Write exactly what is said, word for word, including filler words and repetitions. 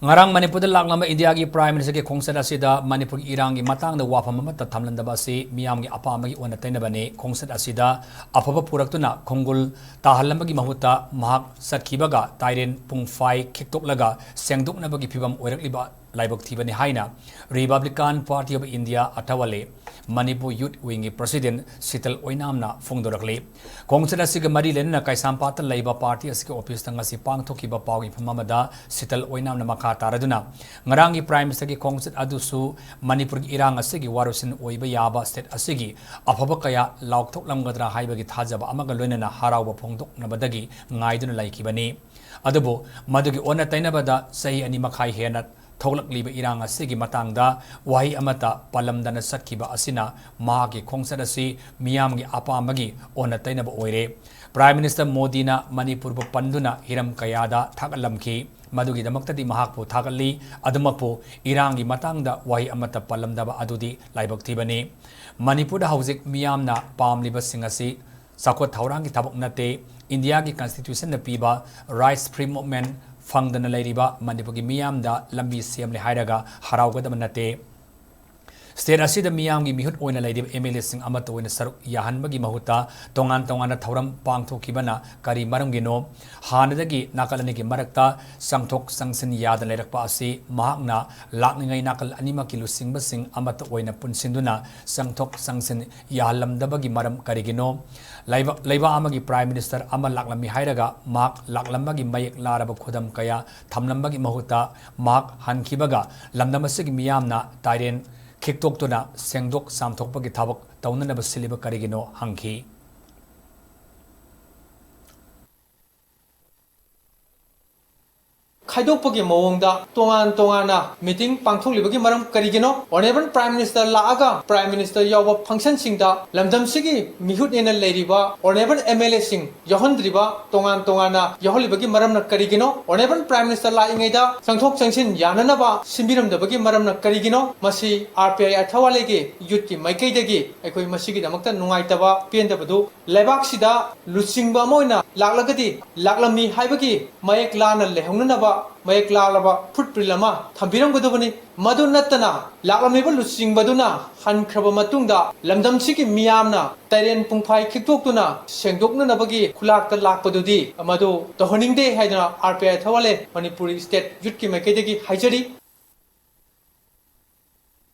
ꯉꯔꯥꯡ ꯃꯅꯤꯄꯨꯔꯗ ꯂꯥꯛꯂꯝꯕ ꯏꯟꯗꯤꯌꯥꯒꯤ Prime Ministerꯒꯤ ꯈꯣꯡꯆꯠ ꯑꯁꯤꯗ ꯃꯅꯤꯄꯨꯔꯒꯤ ꯏꯔꯥꯡꯒꯤ ꯃꯇꯥꯡꯗ ꯋꯥꯐꯝ ꯑꯃꯠꯇ ꯊꯝꯂꯝꯗꯕ ꯑꯁꯤ ꯃꯤꯌꯥꯝꯒꯤ ꯑꯄꯥꯝꯕꯒꯤ ꯑꯣꯟꯅ ꯇꯩꯅꯕꯅꯤ꯫ ꯈꯣꯡꯆꯠ ꯑꯁꯤꯗ ꯑꯐꯕ ꯄꯨꯔꯛꯇꯨꯅ ꯈꯣꯡꯒꯨꯜ ꯇꯥꯍꯜꯂꯝꯕꯒꯤ ꯃꯍꯨꯠꯇ ꯃꯍꯥꯛ ꯆꯠꯈꯤꯕꯒ ꯇꯥꯏꯔꯦꯟ ꯄꯨꯡꯐꯥꯏ ꯈꯤꯛꯇꯣꯛꯂꯒ ꯁꯦꯡꯗꯣꯛꯅꯕꯒꯤ ꯐꯤꯚꯝ ꯑꯣꯏꯔꯛꯂꯤꯕ ꯂꯥꯏꯕꯛ ꯊꯤꯕꯅꯤ ꯍꯥꯏꯅ Republican Party of India ꯑꯊꯋꯥꯂꯦ Manipur Youth Wingꯒꯤ President Sheetal ꯑꯣꯏꯅꯥꯝꯅ ꯐꯣꯡꯗꯣꯔꯛꯂꯤ꯫ ꯈꯣꯡꯆꯠ ꯑꯁꯤꯒ ꯃꯔꯤ ꯂꯩꯅꯅ ꯀꯩꯁꯥꯝꯄꯥꯠꯇ ꯂꯩꯕ party ꯑꯁꯤꯒꯤ officeꯇ ꯉꯁꯤ ꯄꯥꯡꯊꯣꯛꯈꯤꯕ ꯄꯥꯎꯒꯤ ꯐꯝ ꯑꯃꯗ ꯁꯤꯇꯜ ꯑꯣꯏꯅꯥꯝꯅ ꯃꯈꯥ ꯇꯥꯔꯗꯨꯅ, ꯉꯔꯥꯡꯒꯤ Prime Ministerꯒꯤ ꯈꯣꯡꯆꯠ ꯑꯗꯨꯁꯨ ꯃꯅꯤꯄꯨꯔꯒꯤ ꯏꯔꯥꯡ ꯑꯁꯤꯒꯤ ꯋꯥꯔꯣꯏꯁꯤꯟ ꯑꯣꯏꯕ ꯌꯥꯕ state ꯑꯁꯤꯒꯤ ꯑꯐꯕ ꯀꯌꯥ ꯂꯥꯎꯊꯣꯛꯂꯝꯒꯗ꯭ꯔꯥ ꯍꯥꯏꯕꯒꯤ ꯊꯥꯖꯕ ꯑꯃꯒ ꯂꯣꯏꯅꯅ ꯍꯔꯥꯎꯕ ꯐꯣꯡꯗꯣꯛꯅꯕꯗꯒꯤ ꯉꯥꯏꯗꯨꯅ ꯂꯩꯈꯤꯕꯅꯤ꯫ ꯑꯗꯨꯕꯨ ꯃꯗꯨꯒꯤ ꯑꯣꯟꯅ ꯇꯩꯅꯕꯗ ꯆꯍꯤ ꯑꯅꯤ ꯃꯈꯥꯏ ꯍꯦꯟꯅ ꯊꯣꯛꯂꯛꯂꯤꯕ ꯏꯔꯥꯡ ꯑꯁꯤꯒꯤ ꯃꯇꯥꯡꯗ ꯋꯥꯍꯩ ꯑꯃꯠꯇ ꯄꯜꯂꯝꯗꯅ ꯆꯠꯈꯤꯕ ꯑꯁꯤꯅ ꯃꯍꯥꯛꯀꯤ ꯈꯣꯡꯆꯠ ꯑꯁꯤ ꯃꯤꯌꯥꯝꯒꯤ ꯑꯄꯥꯝꯕꯒꯤ ꯑꯣꯟꯅ ꯇꯩꯅꯕ ꯑꯣꯏꯔꯦ꯫ Prime Minister ꯃꯣꯗꯤꯅ ꯃꯅꯤꯄꯨꯔꯕꯨ ꯄꯟꯗꯨꯅ ꯍꯤꯔꯝ ꯀꯌꯥꯗ ꯊꯥꯒꯠꯂꯝꯈꯤ꯫ ꯃꯗꯨꯒꯤꯗꯃꯛꯇꯗꯤ ꯃꯍꯥꯛꯄꯨ ꯊꯥꯒꯠꯂꯤ꯫ ꯑꯗꯨꯃꯛꯄꯨ ꯏꯔꯥꯡꯒꯤ ꯃꯇꯥꯡꯗ ꯋꯥꯍꯩ ꯑꯃꯠꯇ ꯄꯜꯂꯝꯗꯕ ꯑꯗꯨꯗꯤ ꯂꯥꯏꯕꯛ ꯊꯤꯕꯅꯤ꯫ ꯃꯅꯤꯄꯨꯔꯗ ꯍꯧꯖꯤꯛ ꯃꯤꯌꯥꯝꯅ ꯄꯥꯝꯂꯤꯕꯁꯤꯡ ꯑꯁꯤ ꯆꯥꯎꯈꯠ ꯊꯧꯔꯥꯡꯒꯤ ꯊꯕꯛ ꯅꯠꯇꯦ꯫ ꯏꯟꯗꯤꯌꯥꯒꯤ Constitutionꯅ ꯄꯤꯕ rights, free movement ꯐꯪꯗꯅ ꯂꯩꯔꯤꯕ ꯃꯅꯤꯄꯨꯔꯒꯤ ꯃꯤꯌꯥꯝꯗ ꯂꯝꯕꯤ ꯁꯦꯝꯂꯦ ꯍꯥꯏꯔꯒ ꯍꯔꯥꯎꯒꯗꯕ ꯅꯠꯇꯦ꯫ State ꯑꯁꯤꯗ ꯃꯤꯌꯥꯝꯒꯤ ꯃꯤꯍꯨꯠ ꯑꯣꯏꯅ ꯂꯩꯔꯤꯕ MLAꯁꯤꯡ ꯑꯃꯠꯇ ꯑꯣꯏꯅ ꯁꯔꯨꯛ ꯌꯥꯍꯟꯕꯒꯤ ꯃꯍꯨꯠꯇ ꯇꯣꯉꯥꯟ ꯇꯣꯉꯥꯟꯅ ꯊꯧꯔꯝ ꯄꯥꯡꯊꯣꯛꯈꯤꯕꯅ ꯀꯔꯤ ꯃꯔꯝꯒꯤꯅꯣ? ꯍꯥꯟꯅꯗꯒꯤ ꯅꯥꯀꯜ ꯑꯅꯤꯒꯤ ꯃꯔꯛꯇ ꯆꯪꯊꯣꯛ ꯆꯪꯁꯤꯟ ꯌꯥꯗꯅ ꯂꯩꯔꯛꯄ ꯑꯁꯤ ꯃꯍꯥꯛꯅ ꯂꯥꯛꯂꯤꯉꯩ ꯅꯥꯀꯜ ꯑꯅꯤꯃꯛꯀꯤ ꯂꯨꯆꯤꯡꯕꯁꯤꯡ ꯑꯃꯠꯇ ꯑꯣꯏꯅ ꯄꯨꯟꯁꯤꯟꯗꯨꯅ ꯆꯪꯊꯣꯛ ꯆꯪꯁꯤꯟ ꯌꯥꯍꯜꯂꯝꯗꯕꯒꯤ ꯃꯔꯝ ꯀꯔꯤꯒꯤꯅꯣ? ꯂꯩꯕꯥꯛ, ꯂꯩꯕꯥꯛ ꯑꯃꯒꯤ Prime Minister ꯑꯃ ꯂꯥꯛꯂꯝꯃꯤ ꯍꯥꯏꯔꯒ ꯃꯍꯥꯛ ꯂꯥꯛꯂꯝꯕꯒꯤ ꯃꯌꯦꯛ ꯂꯥꯔꯕ ꯈꯨꯗꯝ ꯀꯌꯥ ꯊꯝꯂꯝꯕꯒꯤ ꯃꯍꯨꯠꯇ ꯃꯍꯥꯛ ꯍꯟꯈꯤꯕꯒ ꯂꯝꯗꯝ ꯑꯁꯤꯒꯤ ꯃꯤꯌꯥꯝꯅ ꯇꯥꯏꯔꯦꯟ ꯈꯤꯛꯇꯣꯛꯇꯨꯅ ꯁꯦꯡꯗꯣꯛ ꯆꯥꯝꯊꯣꯛꯄꯒꯤ ꯊꯕꯛ ꯇꯧꯅꯅꯕ ꯁꯤꯜꯂꯤꯕ ꯀꯔꯤꯒꯤꯅꯣ ꯍꯪꯈꯤ꯫ ꯈꯥꯏꯗꯣꯛꯄꯒꯤ ꯃꯑꯣꯡꯗ ꯇꯣꯉꯥꯟ ꯇꯣꯉꯥꯟꯅ meeting ꯄꯥꯡꯊꯣꯛꯂꯤꯕꯒꯤ ꯃꯔꯝ ꯀꯔꯤꯒꯤꯅꯣ? Honourable Prime Minister ꯂꯥꯛꯑꯒ Prime Minister ꯌꯥꯎꯕ functionꯁꯤꯡꯗ ꯂꯝꯗꯝꯁꯤꯒꯤ ꯃꯤꯍꯨꯠꯅꯦꯅ ꯂꯩꯔꯤꯕ Honourable MLAꯁꯤꯡ ꯌꯥꯎꯍꯟꯗ꯭ꯔꯤꯕ, ꯇꯣꯉꯥꯟ ꯇꯣꯉꯥꯟꯅ ꯌꯥꯎꯍꯜꯂꯤꯕꯒꯤ ꯃꯔꯝꯅ ꯀꯔꯤꯒꯤꯅꯣ? Honourable Prime Minister ꯂꯥꯛꯏꯉꯩꯗ ꯆꯪꯊꯣꯛ ꯆꯪꯁꯤꯟ ꯌꯥꯅꯅꯕ ꯁꯤꯟꯕꯤꯔꯝꯗꯕꯒꯤ ꯃꯔꯝꯅ ꯀꯔꯤꯒꯤꯅꯣ? ꯃꯁꯤ RPI ꯑꯊꯋꯥꯂꯦꯒꯤ youthꯀꯤ ꯃꯥꯏꯀꯩꯗꯒꯤ ꯑꯩꯈꯣꯏ ꯃꯁꯤꯒꯤꯗꯃꯛꯇ ꯅꯨꯡꯉꯥꯏꯇꯕ, ꯄꯦꯟꯗꯕꯗꯨ ꯂꯩꯕꯥꯛꯁꯤꯗ ꯂꯨꯆꯤꯡꯕ ꯑꯃ ꯑꯣꯏꯅ ꯂꯥꯛꯂꯒꯗꯤ ꯂꯥꯛꯂꯝꯃꯤ ꯍꯥꯏꯕꯒꯤ ꯃꯌꯦꯛ ꯂꯥꯅ ꯂꯩꯍꯧꯅꯅꯕ ꯃꯌꯦꯛ ꯂꯥꯂꯕ ꯐꯨꯠꯄ꯭ꯔꯤꯟ ꯑꯃ ꯊꯝꯕꯤꯔꯝꯒꯗꯕꯅꯤ꯫ ꯃꯗꯨ ꯅꯠꯇꯅ ꯂꯥꯛꯂꯝꯂꯤꯕ ꯂꯨꯆꯤꯡꯕꯗꯨꯅ ꯍꯟꯈ꯭ꯔꯕ ꯃꯇꯨꯡꯗ ꯂꯝꯗꯝꯁꯤꯒꯤ ꯃꯤꯌꯥꯝꯅ ꯇꯔꯦꯟ ꯄꯨꯡꯐꯥꯏ ꯈꯤꯛꯇꯣꯛꯇꯨꯅ ꯁꯦꯡꯗꯣꯛꯅꯅꯕꯒꯤ ꯈꯨꯂꯥꯛꯇ ꯂꯥꯛꯄꯗꯨꯗꯤ ꯃꯗꯨ ꯇꯧꯍꯟꯅꯤꯡꯗꯦ ꯍꯥꯏꯗꯨꯅ ꯑꯥꯔ ꯄꯤ ꯑꯥꯏ ꯊꯧꯍꯜꯂꯦ ꯃꯅꯤꯄꯨꯔꯤ ꯁ꯭ꯇꯦꯠ ꯌꯨꯠꯀꯤ ꯃꯥꯏꯀꯩꯗꯒꯤ ꯍꯥꯏꯖꯔꯤ꯫